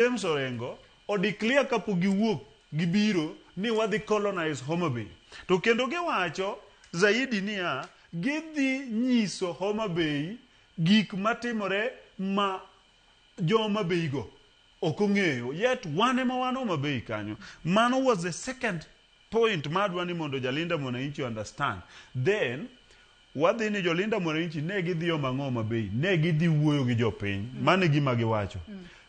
James Orengo o declare kapok giwuok gibiro ni wadhi colonize Homa Bay. To kendo giwacho zaidi niya, gidhi nyiso Homa Bay gik matimore ma jo Homa Bay go ok ong'eyo. Yet wan ema wan Homa Bay kanyo. Mano was the second point ma adwa ni mondo Jalinda Mwananchi understand. Then wadhi ni Jolinda Mwananchi ne gidhi omo ang'o Homa Bay? Ne gidhi wuoyo gi jopiny. Mano e gima giwacho.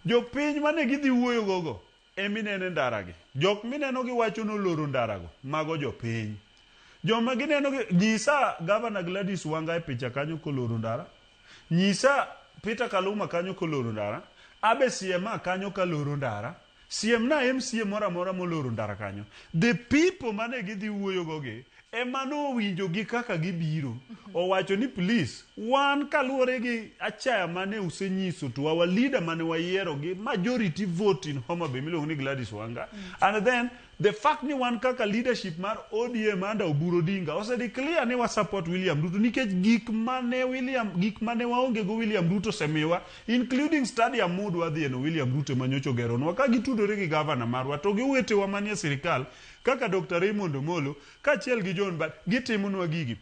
Jopiny mane gidhi wuoyo go go emineno e ndara gi. Jok mineno giwacho noloro ndara go, mago jopiny. Joma gineno gi, nyisa Governor Gladys Wanga e picha kanyo koloro ndara. Nyisa Peter Kaluma kanyo koloro ndara. Abe siema kanyo kaloro ndara. Siemna MCA moro amora moloro ndara kanyo. The people mane gidhi wuoyo go gi ema nowinjo gi kaka gibiro. Owacho ni please, wan kaluwore gi achaya mane usenyiso to our leader mane wayiero gi majority vote in Homa Bay miluongo ni Gladys Wanga. And then the fact ni wan kaka leadership mar ODM under Oburu Odinga ose declare ni wa support William Ruto nikech gik mane William gik mane waonge go William Ruto osemiwa including stadium mudwa dhiye no William Ruto ema nyocha ogeronwa ka gitudore gi governor marwa to gi owetewa manie sirikal kaka Dr. Raymond Omolo kaachiel gi John Mbadi gitimonwa gigi.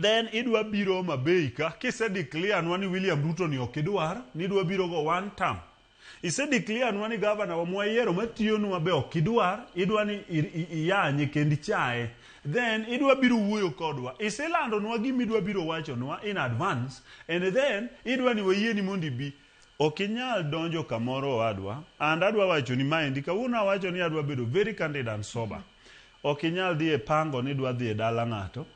Then idwa biro Homa Bay ka kise declare nwa ni William Ruto ni ok idwar ni idwa biro go one term. Ise declare nwa ni governor wa mwayiero matiyonwa be ok idwar, idwa ni iyanye kendo ichaye. Then idwa biro wuoyo kodwa. Iselandonwa gima idwa biro wachonwa in advance and then idwa ni wayieni mondo ibi. Ok inyal donjo kamoro owadwa and adwa wachoni maendi kawuono awacho ni adwa bedo very candid and sober. Ok inyal dhi e pango ni idwa dhi e dala ng'ato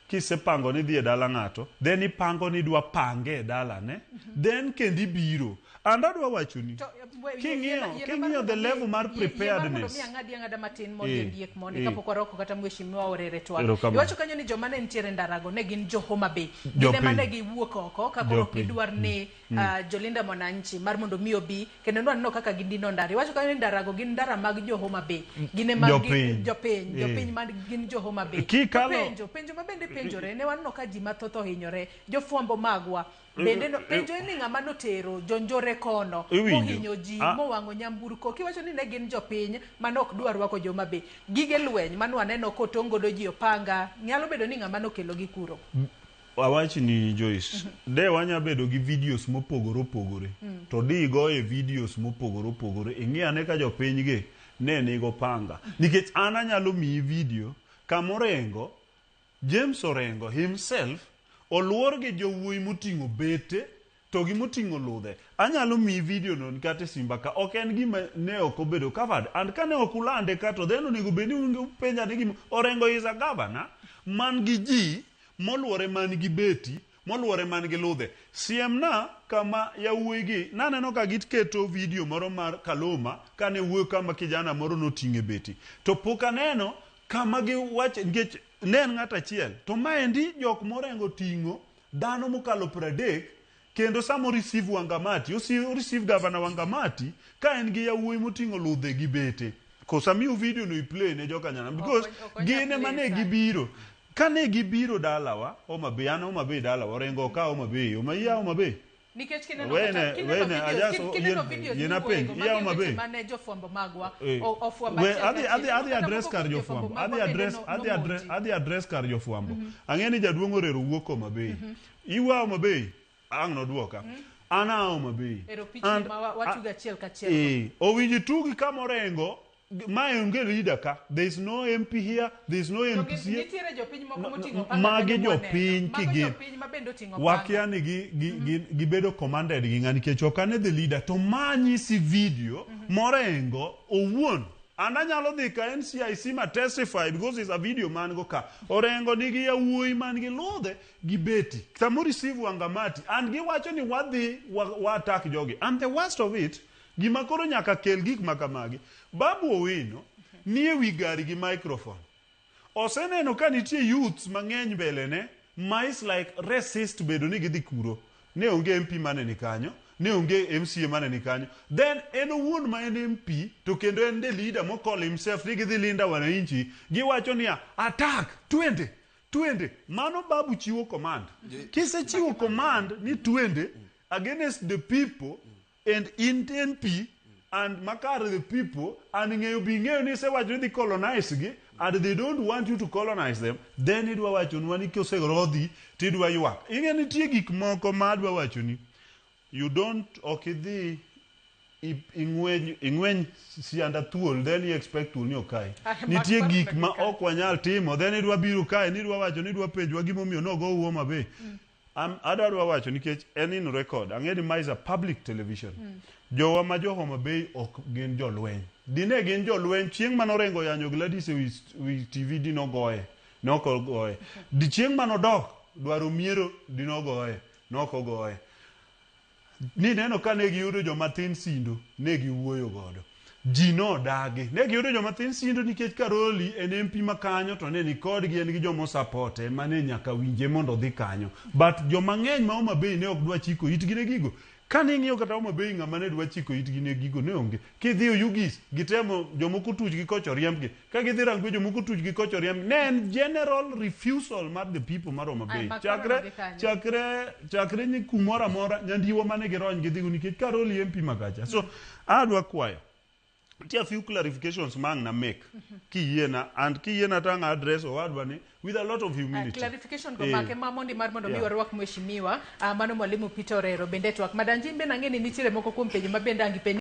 Kisepango ni idhi e dala ng'ato, then ipango ni idwa pange e dalane, then kendo ibiro. And adwa wachoni, To, we- yie- king'iyo yiena- yiena king'iyo mar the mondo mi- level mar yie- yie mar mondo preparedness. mi ang'adi ang'ada matin mondo Eh, ondiek mondi eh. kapok warwako kata mheshimiwa Orere twak. Erokamano. Iwacho kanyo ni joma ne nitiere ndarago ne gin jo Homa Bay. Gin ema Jopiny. ne giwuok oko ka koro ok Jopiny. gidwar ni Jolinda Mwananchi mar mondo mi obi kendo nwaneno kaka gidino ndara. Iwacho kanyo ni ndarago gin ndara mag jo Homa Bay. Gin ema gi- Jopiny. jopiny, Eh. jopiny ma gin jo Homa Bay. Kikalo- To penjo, penjo ma bende penjore ne waneno ka ji mathoth ohinyore, jofwambo magwa bende no, penjo en ni ng'ama notero jonjore kono Iwinjo. mohinyo ji Ah. mowang'o nyamburko kiwacho ni ne gin jopiny mane ok dwar rwako jo Homa Bay. Gige lweny mane waneno kotong' godo ji opanga nyalo bedo ni ng'ama nokelo gi kuro. Awachni Joyce, de wanya bedo gi videos mopogore opogore to di igoye videos mopogore opogore ing'i ane ka jopiny gi ne nigo panga nikech an anyalo miyi video kama Orengo James Orengo himself oluor gi jowuoyi moting'o bete to gi moting'o ludhe. Anyalo miyi video no kata e simba ka ok en gima ne ok obedo covered and kane ok ulande ka to then onego bed ni upenja ni gima Orengo is a governor man gi ji moluore man gi beti, moluore man gi ludhe. Siemna kama yawuoyi gi, naneno ka giketo video moro mar Kaluma kane wuoyo kama kijana moro noting'e beti. To pok aneno kama giwache, nikech ne en ng'ato achiel. To maendi jok morengo ting'o dhano mokalo 30 kendo sama o receive Wangamati, o receive Gavana Wangamati ka en gi yawuoyi moting'o ludhe gi bete. Koso amiu video no i play ne joka Nyanam because Ok onyal gin ema play ne sani. gibiro. Kane gibiro dalawa, Homa Bay, an Homa Bay dalawa, Orengo ok a Homa Bay, Homa iya Homa Bay. Nikech kineno Wene, kata kineno wene, videos, ajaso, kineno yien, videos yien miwuoyego, apenj, iya magi Homa weche Bay. mane jofwambo magwa Eh. ofwambo We, achiel adhi, kachiel. adhi, adhi Kata address moko kar kuom jofwambo jofwambo, magwa adhi bende address, adhi address, nomonji. adhi address kar jofwambo. Ang'e ni jaduong' orero wuok Homa Bay. Iwuo Homa Bay? Ang' nodwoka. An a Homa Bay. Ero pichni And ma watugo achiel kachiel. Eh, owinjo itugi kama Orengo, mae onge leader ka. There is no MP here, there is no To MP here. nitiere jopiny moko No, moting'o no, panga magi kanyo mwaneno. jopiny Mago kigin. jopiny ma bende oting'o panga. Wakia ni gibedo commanded gi ng'a nikech ok ane the leader to ma nyisi video morengo owuon. An anyalo dhi ka NCIC ma testify because it's a video man go ka. Orengo nigi yawuoyi man gi ludhe gi beti. Sama o receive Wangamati and giwacho ni wadhi wa attack jogi. And the worst of it, gima koro nyaka kel gik ma kamagi, Babu Owino nie wi gari gi microphone. Oseneno ka nitie youths mang'eny mbele ne ma is like resist bedo ni gidhi kuro. Ne onge MP mane ni kanyo, ne onge MCA mane ni kanyo. Then en owuon ma en MP to kendo en the leader mo call himself ni gidhi linda wananchi, giwacho niya attack twende twende. Mano Babu chiwo command. Kisechiwo command ni twende against the people and in MP And makar the people and ng'eyo bi ing'eyo ni isewacho ni idhi colonize gi and they don't want you to colonize them, then idwa wachonwa ni koserodhi tidwa ywak. Ing'e nitie gik moko ma adwa wachoni. You don't, ok idhi ing'weny ing'weny sianda thuol then you expect thuol ni okayi. Nitie gik ma ok wanyal timo then idwa biro kae ni idwa wacho ni idwa penjwa gimomiyo nogou Homa Bay. Adwa wacho nikech en in record. Ang'e ni ma is a public television. Jowa ma jo Homa Bay ok gin jolweny. Dine gin jolweny chieng' mane Orengo oyanyo Gladys e wi TV dinogoye. Ne ok ogoye. Di chieng' mane odok dwaro miero dinogoye. Ne ok ogoye. Nineno ka ne giyudo joma thin sindo, ne giwuoyo godo. Ji nodagi. Ne giyudo joma thin sindo nikech Karoli en MP ma kanyo to ne ni kodgi en gi joma osapote ma ne nyaka winje mondo odhi kanyo. But joma ng'eny ma Homa Bay ne ok dwa chiko itgi ne gigo. Kane ing'iyo kata Homa Bay ng'ama ne dwa chiko itgi ne gigo ne onge. Kidhi Oyugis, gitemo jomoko tuch gi kocha oriembgi. Ka gidhi Rangwe jomoko tuch gi kocha oriemb. Ne en general refusal mar the people mar Homa Bay. Chakre chakre chakre ni kumoro amora Nyandiwa mane girony gidhigo nikech Karoli MP ma kacha. So adwa kwayo nitie a few clarifications ma ang' na make kiyiena and kiyiena to ang' address owadwa ni with a lot of humility. Clarification go make ma mondi mar mondo mi warwak mheshimiwa mano mwalimu Peter Orero bende e twak. Madanji in bende ang'e ni nitiere moko kuom penjo ma bende ang' ipenj.